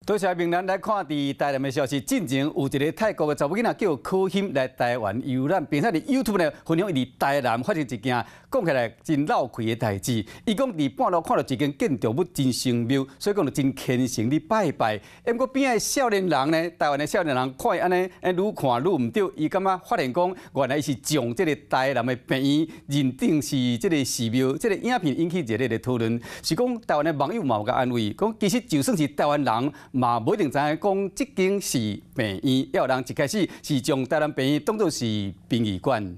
多謝明蘭來看佇台南的消息，進前有一个泰國的查某囡仔叫柯欣來台灣遊覽，並且佇 YouTube 呢分享伊佇台南發生一件講起來真鬧氣的代誌。伊講佇半路看著一間建築物真神妙，所以講就真虔誠咧拜拜。毋過邊仔的少年人呢，台灣的少年人看伊按呢，愈看愈毋對，伊感覺發現講原來伊是將這个台南的病院認定是這个寺廟，這个影片引起熱烈的討論。是講台灣的網友嘛有共安慰，講其實就算是台灣人，嘛無一定知影講這間是病院，也有人一開始是將台南病院當作是殯儀館。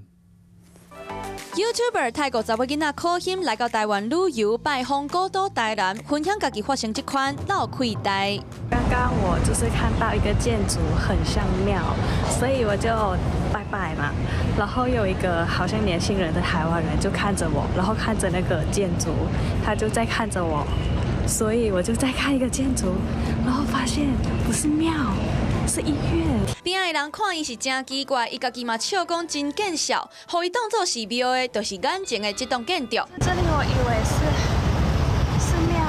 YouTuber 泰國查某囡仔可欣來到台灣旅遊，拜訪古都台南，分享家己發生這款鬧氣代。剛剛我就是看到一個建築很像廟，所以我就拜拜嘛。然後有一個好像年輕人的台灣人就看着我，然後看着那個建築，他就在看着我，所以我就在看一個建築，然後發現不是廟，是醫院。邊仔的人看伊是真奇怪，伊家己嘛笑講真見笑，予伊當做是廟的，就是眼前的這棟建築。這裡我以為是廟。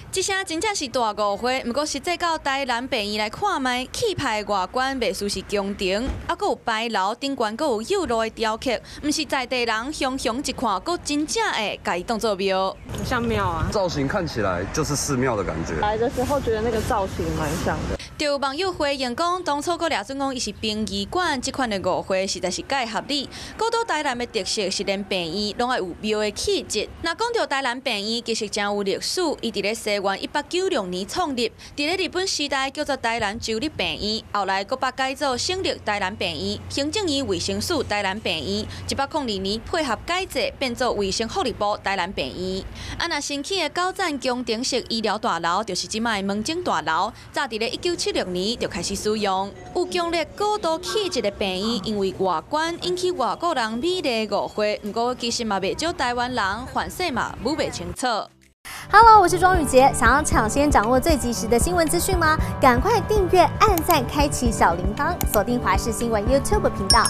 這聲真正是大誤會，毋過實際到台南病院來看覓，氣派外觀袂輸是宮廷，猶閣有牌樓頂懸閣有柚蘆的雕刻，毋是在地人雄雄一看，閣真正會共伊當做廟。像廟啊，造型看起來就是寺廟的感覺。來的時候覺得那個造型蠻像的。就有網友回應講，當初閣掠準講伊是殯儀館，這款的誤會實在是蓋合理。古都台南的特色是連病院攏愛有廟的氣質。若講著台南病院，其實真有歷史，伊佇咧西元1896年創立，佇咧日本時代叫做台南州立病院，後來閣被改做省立台南病院、行政院衛生署台南病院。102年配合改制，變做衛生福利部台南病院。啊，若新起的九層工程式醫療大樓，就是這擺的門診大樓，早佇咧1976年就開始使用。有強烈古都氣質的病院，因為外觀引起外國人美麗誤會，毋過其實嘛袂少台灣人犯勢嘛摸袂清楚。 Hello，我是莊雨潔，想要搶先掌握最及時的新聞資訊嗎？趕快訂閱、按讚、開啟小鈴鐺，鎖定華視新聞 YouTube 頻道。